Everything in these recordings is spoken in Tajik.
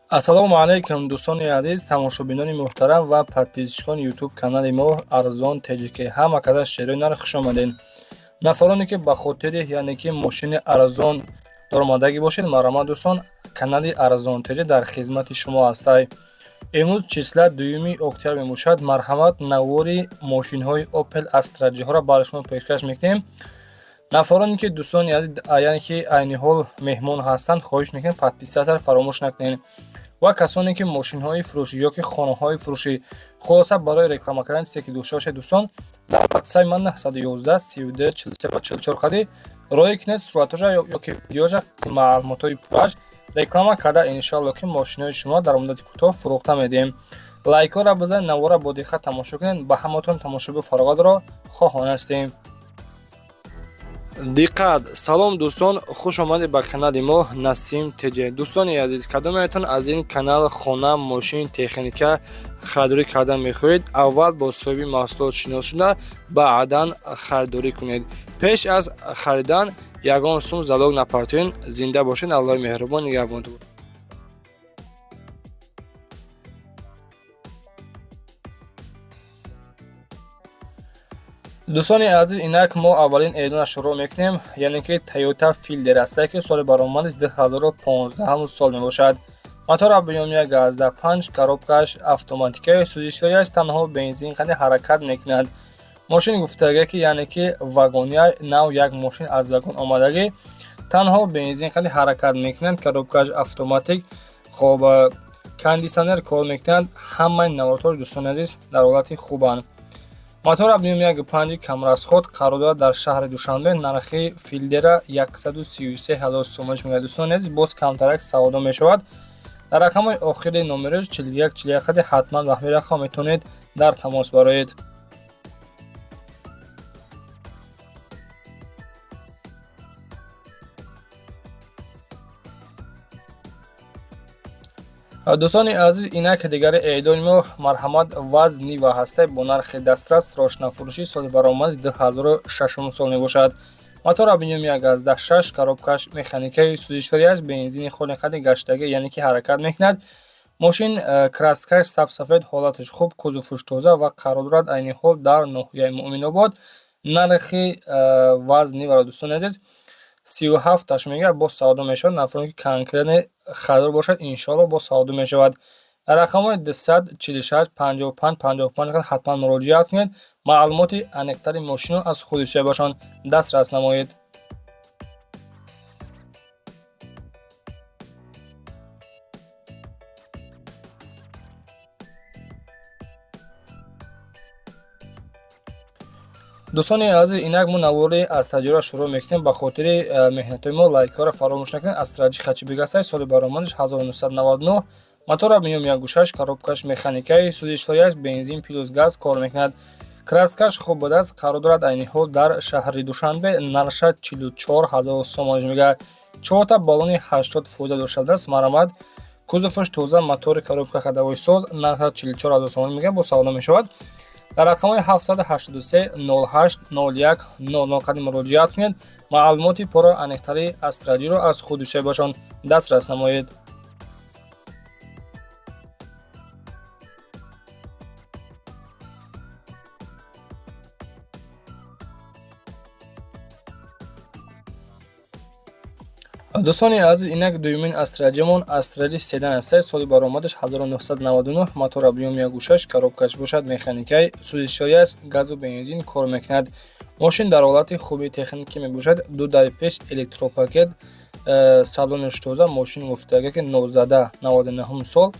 Ассалому алайкум, дӯстони азиз, тамошобинони муҳтарам ва подписчикони ютуб канали мо Арзон ТЖК. Ҳама када шерои нар хуш омадед. Нафароне ки ба хотири, яъне ки мошини арзон даромадагӣ бошед, марҳамат, дӯстон, канали Арзон ТЖ дар хизмати шумо ҳастай. Имрӯз числа 2 октябр мебошад. Марҳамат, навори мошинҳои Opel Astra G-ҳоро барои шумо пешкаш мекунем. Нафароне ки, дӯстони азиз, яъне ки айни ҳол меҳмон ҳастанд, хоҳиш мекунем, подписаться фаромӯш накунед ва касоне ки мошинҳои фурӯшӣ ё ки хонаҳои фурӯшӣ, хулоса, барои реклама кардан чизе ки дошта бошед, дӯстон, дар ватсаи ман 911 32 43 ва 44 қади роҳӣ кунед суратҳоша ё ки видеоша, маълумотҳои пурраш реклама карда, иншоалло ки мошинҳои шумо дар муддати кӯтоҳ фурӯхта медиҳем. Лайкҳоро бизанед, навора бо диққат тамошо кунед. Ба ҳаматон тамошоби фароғатро хоҳон ҳастем. Диққат! Салом, дӯстон, хуш омадед ба канали мо Насим ТЖ. Дӯстони азиз, кадомаятон аз ин канал хона, мошин, техника харидорӣ кардан мехоҳед, аввал бо соҳиби маҳсулот шинос шуда, баъдан харидорӣ кунед. Пеш аз харидан ягон сум залог напартоед. Зинда бошед, Аллоҳи меҳрубон нигаҳбонтон. Дӯстони азиз, инак мо аввалин эълона шурӯъ мекунем, яъне ки Toyota Fielder астае, ки соли баромадиш 2015 сол мебошад. Мотор объём 1,5, коробкаш автоматикаи, сӯзишвориаш танҳо бензин қади ҳаракат мекунад. Мошин гуфтага ки, яъне ки вагония нав, як мошин аз вагон омадагӣ, танҳо бензин қади ҳаракат мекунад, коробкаш автоматик, хоб, кондитсионер кор мекунад. Ҳамаи наворотҳош, дӯстони азиз, дар ҳолати хубанд. Мотор объём 1,5, камрасход, қарор дорад дар шаҳри Душанбе. Нархи Филдера 133 ҳазор сомонӣ мегӯяд. Дӯстони азиз, боз камтарак савдо мешавад. Дар рақамҳои охири номерош 41 41 қади ҳатман ба ҳамин рақам метавонед дар тамос бароед. Дӯстони азиз, инак дигари эълони мо, марҳамат, ВАЗ Нива ҳастай бо нархи дастрас, рошнафурӯшӣ, соли баромади 2006 сол мебошад. Мотор объём 1,6, коробкаш механикаи, сӯзишвориаш бензини холи қади гаштагӣ, яъне ки ҳаракат мекунад. Мошин краскаш сабсафед, ҳолаташ хуб, кузовуш тоза ва қарор дорад айни ҳол дар ноҳияи Муъминобод. Нархи ВАЗ Ниваро, дӯстони азиз, 37-таш мегӯяд, боз савдо мешавад. Нафароне ки конкретно харидор бошад, иншоалло боз савдо мешавад. Дар рақамҳои 246 55 55 ҳатман муроҷиат кунед, маълумоти аниқтари мошинро аз худи соҳибашон дастрас намоед. Дӯстони азиз, инак мо навори Астра Ҷиро шурӯъ мекунем. Ба хотири меҳнатҳои мо лайкҳоро фаромӯш накунед. Астра Ҷи хэтчбек ҳастай, соли баромадаш 1999, мотор объём 1,6, коробкаш механикаи, сӯзишвориаш бензин плюс газ кор мекунад, краскаш хуб будааст, қарор дорад айни ҳол дар шаҳри Душанбе. Нарша 44 ҳазор сомониш мегӯяд. Чорта баллони 80% дошта будааст. Марҳамат, кузоваш тоза, мотори, коробка, ходовой соз. Нарха 44 ҳазор сомонӣ мегӯяд, боз савдо мешавад. Дар рақамҳои 783 08 01 00 қади муроҷиат кунед, маълумоти пурра аниқтари Астра Ҷиро аз худи соҳибашон дастрас намоед. Дӯстони азиз, инак дуюмин Астра Ҷимон Астра Ҷи седан аст, соли баромадаш 1999, мотор объём 1,6, коробкаш бошад механикаи, сӯзишвориаш газу бензин кор мекунад. Мошин дар ҳолати хуби техникӣ мебошад, ду дар пеш электропакет, салонаш тоза. Мошин гуфтага ки нозада 99 сол,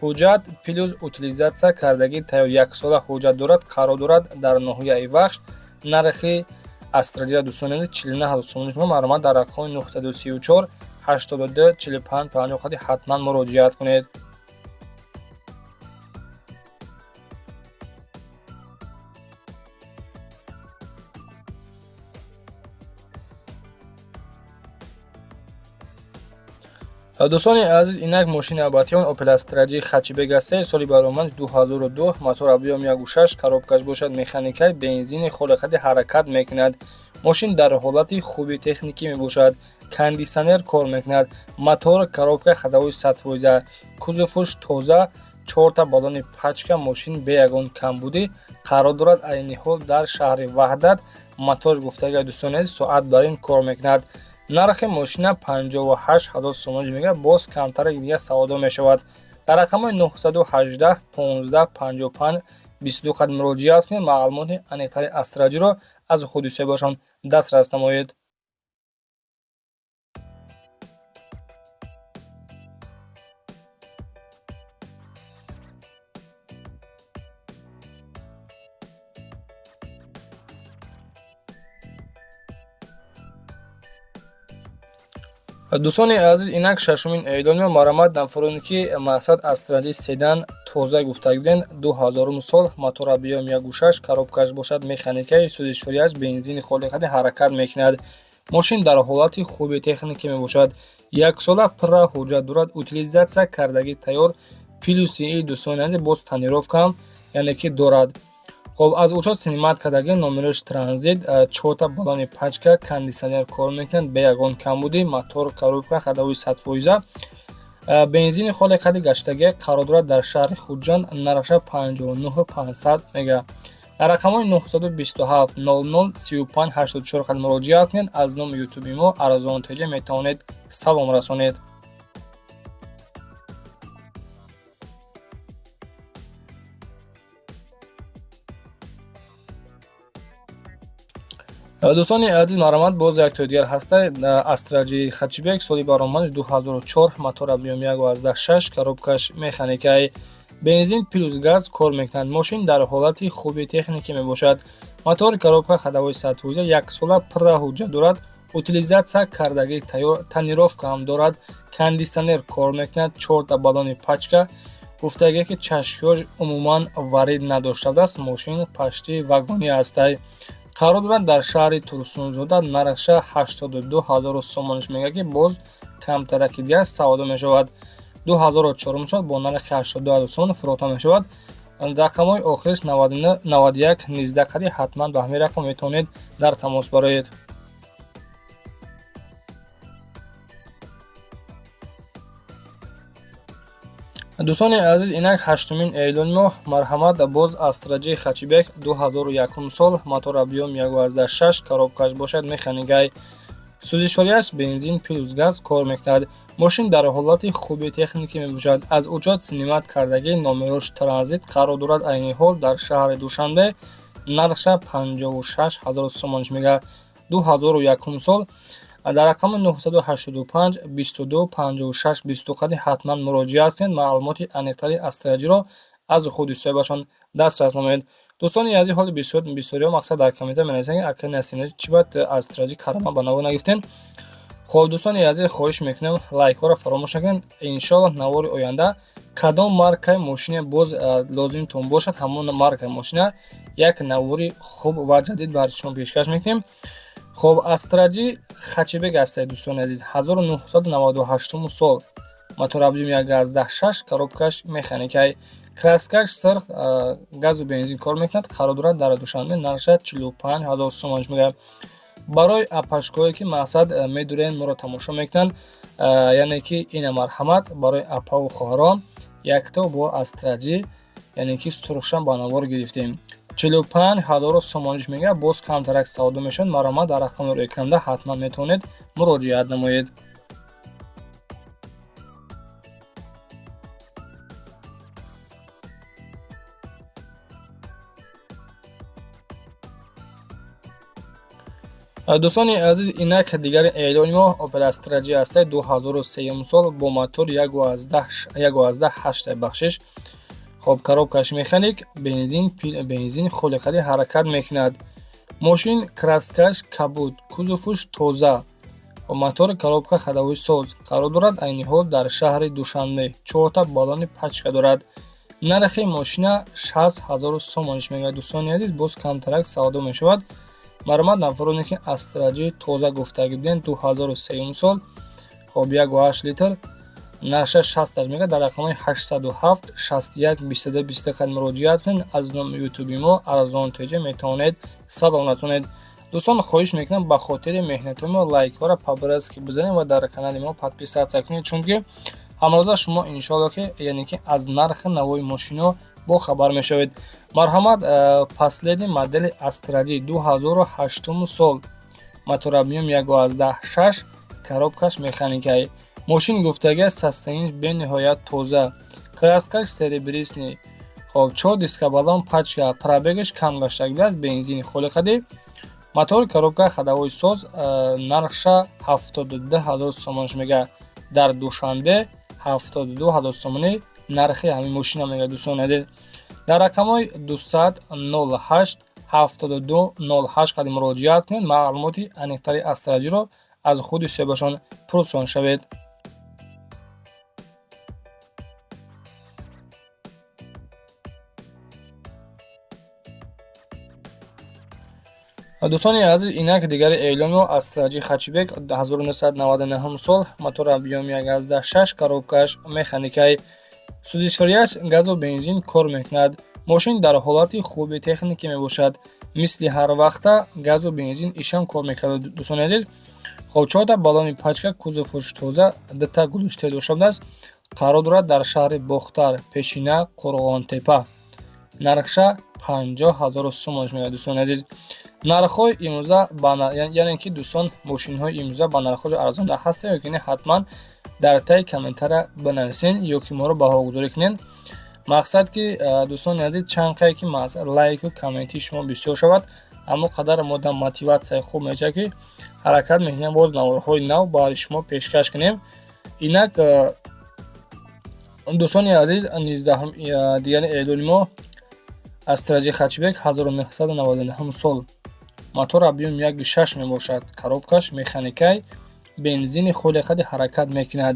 ҳуҷҷат плюс утилизация кардагӣ тайёр, яксола ҳуҷҷат дорад, қарор дорад дар ноҳияи Вахш. Нархи Астра Ҷира, дӯстони азиз, 49 ҳазор сомонӣ. Шумо марҳамат, дар рақамҳои 934 82 45 50 қади ҳатман муроҷиат кунед. Дӯстони азиз, инак мошини абатиён Opel Astra G хэтчбек аст, соли баромад 2002, мотор объём 1,6, коробкаш бошад механикаи, бензини холиқади ҳаракат мекунад. Мошин дар ҳолати хуби техникӣ мебошад. Кондитсионер кор мекунад. Мотор, коробка ходовой 100%. Кузоваш тоза, чорта баллони пачка, мошин бе ягон камбудӣ қарор дорад айни ҳол дар шаҳри Ваҳдат. Мотор гуфтага, дӯстони азиз, соат бар ин кор мекунад. Нархи мошина 58 ҳазор сомонӣ мегӯяд, боз камтаре дига савдо мешавад. Дар рақамҳои 918 15 55 22 қад муроҷиат кунед, маълумоти аниқтари Астра Ҷиро аз худи соҳибашон дастрас намоед. Дӯстони азиз, инак шашумин эълониё. Марҳамат, нафароне ки мақсад Астра Ҷи седан тоза гуфта будем, 2000 сол, мотор объём 1,6, коробкаш бошад механикаи, сӯзишвориаш бензини холиқади ҳаракат мекунад. Мошин дар ҳолати хуби техникӣ мебошад. Яксола пурра ҳуҷҷат дорад, утилизатсия кардагӣ тайёр, плюси и, дӯстони азиз, боз тонировка ҳам яъне ки дорад. Хоб, аз учёт снимать кардагӣ, номерош транзит, чорта баллони пачка, кондитсионер кор мекунад бе ягон камбудӣ, мотор, коробка ходовой 100%, бензини холи қади гаштагӣ, қарор дорад дар шаҳри Хуҷанд, нархша 59 500 мега. Дар рақамҳои 927 00 35 84 қад муроҷиат кунед, аз номи ютуби мо Арзон Теҷа метавонед салом расонед. Дӯстони азиз, марҳамат, боз як тои дигар ҳаста. Астра Ҷи хэтчбек, соли баромади 2004, мотор объём 1,6, коробкаш механикаи, бензин плюс газ кор мекунад. Мошин дар ҳолати хуби техникӣ мебошад. Мотор, коробка ходовой 100%, яксола пурра ҳуҷҷат дорад, утилизатсия кардагӣ тайёр, тонировка ҳам дорад, кондитсионер кор мекунад, чорта баллони пачка. Гуфтагие ки чашкиҳош умуман варид надошта будааст, мошин пашти вагонӣ ҳастай. Қарор дорад дар шаҳри Турсунзода, нархша 82 ҳазору сомониш мегӯяд, ки боз камтараки дигар савдо мешавад. 2004 сол бо нархи 82 ҳазор сомон фурӯхта мешавад. Рақамҳои охириш 91 19 қади, ҳатман ба ҳамин рақам метавонед дар тамос бароед. Дӯстони азиз, инак ҳаштумин эълони мо. Марҳамат, боз Астра Ҷи хэтчбек, 2001 сол, мотор объём 1,6, коробкаш бошад механикай, сӯзишвориаш бензин плюс газ кор мекунад. Мошин дар ҳолати хуби техникӣ мебошад. Аз учёт снимать кардагӣ, номерош транзит, қарор дорад айни ҳол дар шаҳри Душанбе, нархша 56 ҳазор сомониш мегӯяд, 2001 сол. Дар рақами 985 22 56 22 қади ҳатман муроҷиат кунед, маълумоти аниқтари Астра Ҷиро аз худи соҳибашон дастрас намоед. Дӯстони азиз, ҳоли бисёриҳо мақсад дар комментар менависанд, ки ака Насим, чӣ бояд Астра Ҷи карама ба навор нагирифтем? Хоб, дӯстони азиз, хоҳиш мекунем, лайкҳоро фаромӯш накунед. Иншоаллоҳ, навори оянда кадом маркаи мошине боз лозимтон бошад, ҳамон маркаи мошина як навори хуб ва ҷадид бар шумо пешкаш мекунем. Хоб, Астра Ҷи хэтчбек ҳастед, дӯстони азиз, 1998 сол, мотор объём 1,6, коробкаш механикай, краскаш сирх, газу бензин кор мекунад, қарор дорад дар Душанбе, нархша 45 ҳазор сомониш мегӯяд. Барои апашкое ки мақсад медурен, моро тамошо мекунанд, яъне ки ина марҳамат, барои апаву хоҳарон якто бо Астра Ҷи, яъне ки сурхшам ба навор гирифтем, 45 ҳазору сомониш мегӯяд, боз камтарак савдо мешавад. Марҳамат, дар рақами экранда ҳатман метавонед муроҷиат намоед. Дӯстони азиз, инак дигари эълони мо Опел Астра Ҷи ҳастад, 2003 сол, бо мотор 1,8, бахшиш. Хоб, коробкаш механик, бензин холиқади ҳаракат мекунад. Мошин краскаш кабуд, кузовуш тоза, мотор, коробка ходовой соз, қарор дорад айни ҳол дар шаҳри Душанбе, чорта баллони пачка дорад. Нархи мошина 60 ҳазору сомониш мегӯяд, дӯстони азиз, боз камтарак савдо мешавад. Марҳамат, нафароне ки Астра Ҷи тоза гуфтагӣ будем, 2003 сол, хоб, 1,8 литр, нархша 60 мегӯяд. Дар рақамҳои 807 61 22 22 қад муроҷиат кунед, аз номи ютуби мо Арзон Теҷа метавонед салом расонед. Дӯстон, хоҳиш мекунам, ба хотири меҳнатҳои мо лайкҳоро по-братски бизанед ва дар канали мо подписаться кунед, чунки ҳамроза шумо, иншоалло, ки яъне ки аз нархи навои мошино бохабар мешавед. Марҳамат, последний модели Астра Ҷи, 2008 сол, мотор объём 1,6, коробкаш механикаи. Мошин гуфтага, состояниш бениҳоят тоза, краскаш серебристый. Хоб, чор диска, баллон пачка, пробегаш кам гаштагиаст, бензини холиқади, мотор, коробка ходовой соз. Нархша 72 000 сомонш мега. Дар Душанбе 72 000 сомонӣ нархи ҳамин мошина мега. Дӯстони азиз, дар рақамҳои 200 08 72 08 қадим муроҷиат кунед, маълумоти аниқтари Астра Ҷиро аз худи соҳибашон пурсон шавед. Дӯстони азиз, инак дигари эълонро: Астра Ҷи хэтчбек, 1999 сол, мотор объём 1,6, коробкаш механикай, сӯзишворияш газу бензин кор мекунад. Мошин дар ҳолати хуби техникӣ мебошад. Мисли ҳар вақта газу бензин ишам кор мекард. Дӯстони азиз, хоб, чорта баллони пачка, кузоваш тоза, дута глушитель дошта будааст. Қарор дорад дар шаҳри Бохтар, пешина Қурғонтепа. Нархша 50 000 сомон меояд. Дӯстони азиз, нархҳои имрӯза, яъне ки, дӯстон, мошинҳои имрӯза ба нархҳои арзонда ҳастанд ё ки не, ҳатман дар таи комментария бинависен ё ки моро баҳогузорӣ кунед. Мақсад ки, дӯстони азиз, чанд қае ки лайку комментии шумо бисёр шавад, ҳамон қадар мода мотиватсияи хуб мешавад, ки ҳаракат мекунем, боз наворҳои нав барои шумо пешкаш кунем. Инак, дӯстони азиз, дигари эълони мо: Астра Ҷи хэтчбек, 1999 сол, мотор объём 1,6 мебошад, коробкаш механикай, бензини холиқади ҳаракат мекунад.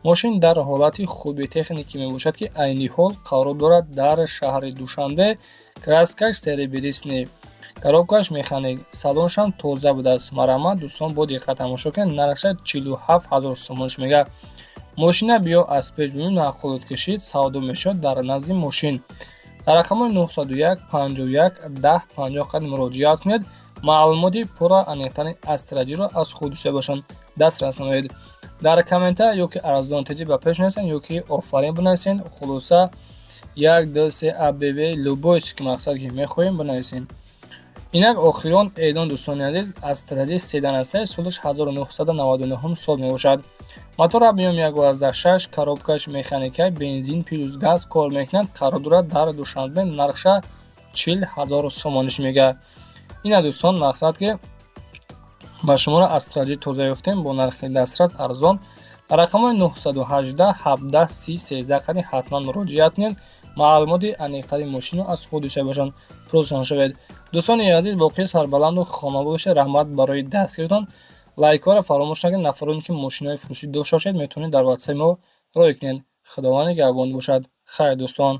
Мошин дар ҳолати хуби техникӣ мебошад, ки айни ҳол қарор дорад дар шаҳри Душанбе. Краскаш серебристый, коробкаш механик, салоншам тоза будааст. Марҳамат, дӯстон, бо диққат тамошо кунед. Нархша 47 000 сомонш мега. Мошина биё аз пеш бибинем, нақлот кашид, савдо мешавад дар назди мошин. Дар рақамҳои 901 51 10 50 қад муроҷиат кунед, маълумоти пурра аниқтари Астра Ҷиро аз худи соҳибашон дастрас намоед. Дар комментар ё ки арзон теҷи ба пеш нависен, ё ки офарин бинависен. Хулоса, як, ду, се, а, б, в, любой чиз ки мақсад ки мехоҳем, бинависен. Инак охирон эълон, дӯстони азиз: Астра Ҷи седан аста, солаш 1999 сол мебошад, мотор объём 1,6, коробкаш механика, бензин плюс газ кор мекунад. Қарор дорад дар Душанбе. Нархша 40 000 сомониш мега. Ина, дӯстон, мақсад ки ба шуморо Астра Ҷи тоза ёфтем бо нархи дастрас, арзон. Дар рақамҳои 918 17 30 13 қади ҳатман муроҷиат кунед, маълумоти аниқтари мошинро аз худи соҳибашон пурсон шавед. Дӯстони азиз, боқӣ сарбаланду хонобод бошед. Раҳмат барои дастгиритон. Лайкҳоро фаромӯш накунед. Нафароне ки мошинҳои фурӯшӣ дошта бошед, метавонед дар ватсапи мо рой кунед. Худованд нигаҳбон бошад. Хайр, дӯстон.